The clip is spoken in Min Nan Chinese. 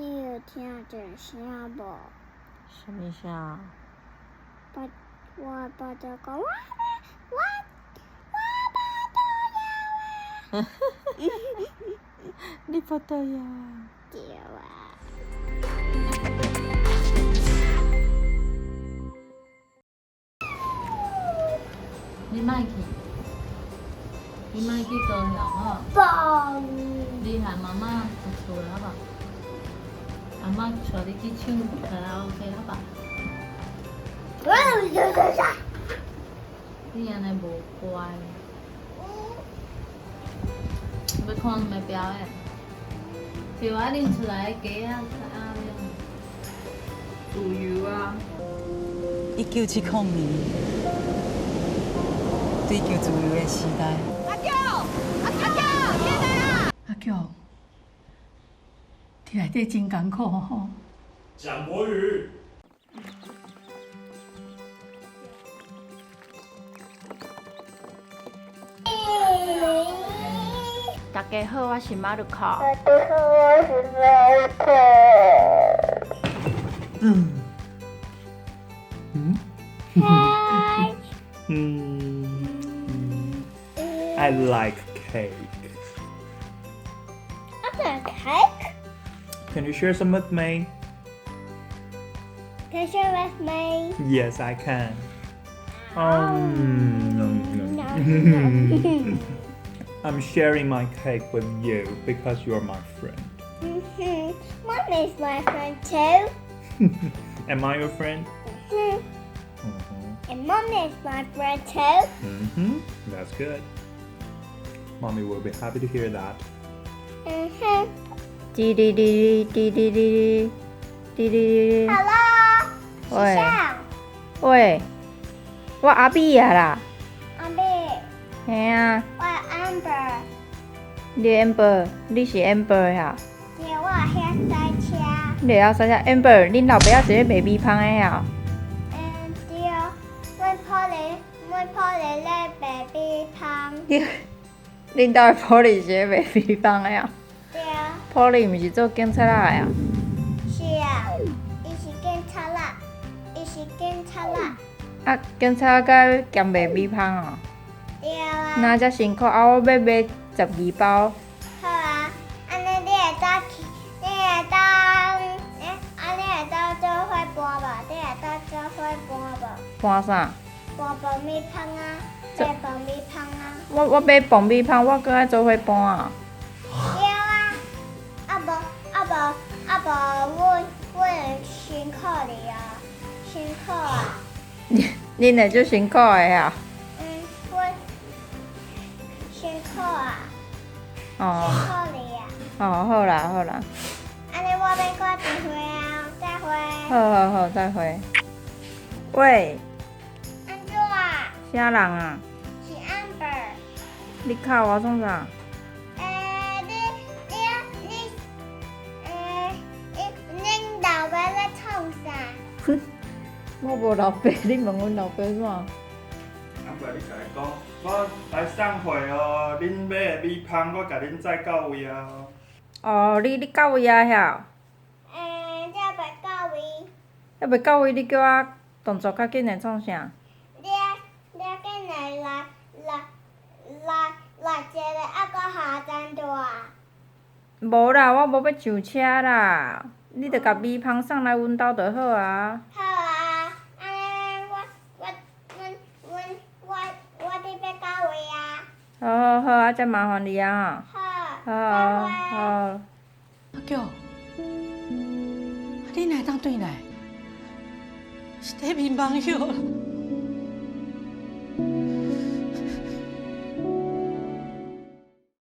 你有聽著聲無？啥物聲？我我腹肚講，我我我腹肚枵啊！你腹肚枵啊？對啊。你莫去，你莫去高雄吼。你和媽媽佇厝好無？阿嬤帶你去唱卡拉 OK 好無？你按呢無乖。欲看啥物表演？對啊，恁厝內的雞仔較自由啊！1970年，追求自由的時代。阿嬌，阿嬌，起來啦！阿嬌，佇內底真艱苦吼。講國語。大家好，我是馬魯克。大家好，我是馬魯克。嗯。嗯。嗨。嗯。I like cake. I like cake. Can you share some with me? Can you share with me? Yes, I can. I'm sharing my cake with you because you're my friend. Mommy's my friend too. Am I your friend? And Mommy is my friend too. That's good. Mommy will be happy to hear that. 滴滴滴滴滴滴滴滴。 Hello。喂。喂，我阿美啊啦。阿美。嘿啊。我 Amber。你 Amber，你是 Amber 呀？對，我會曉賽車。你會曉賽車？Amber，恁老爸仔一個賣米芳的呀？嗯，對，阮鋪咧，阮鋪咧咧賣米芳。你，恁兜的鋪咧是咧賣米芳的呀？對啊。鋪咧毋是做警察仔的啊？是啊，伊是警察仔，伊是警察仔。啊，警察仔兼賣米芳哦。對啊。若遮辛苦啊！我欲買12包。好啊，按呢你會當去，你會當，欸，啊你會當做伙搬無？你會當做伙搬無？搬啥？搬爆米芳啊！買爆米芳啊！我買爆米芳，我閣愛做伙搬啊。對啊，啊無啊無啊無，阮阮會辛苦哩啊，辛苦啊！恁會足辛苦的啊？嗯，阮辛苦啊。哦。辛苦你啊！哦，好啦好啦。按呢我欲掛電話啊，再會。好好好，再會。喂。按怎啊？啥人啊？是 Amber。你敲我創啥？欸，你你你，欸，你恁老爸咧創啥？我無老爸，你問阮老爸創？ Amber，你共伊講，我來送貨哦，恁買的米芳，我共恁載到位啊。哦，你到位啊遐？欸，這袂到位。猶未到位，你叫我動作較緊的創啥？你你緊來來來來來一個，猶閣下站大。無啦，我無欲上車啦，你著共米芳送來阮兜就好啊。好啊，按呢我我阮阮我我佇欲到位啊。好好好，啊，遮麻煩你啊。好。好好好。阿嬌，你哪會當轉來？是佇眠夢藥啦。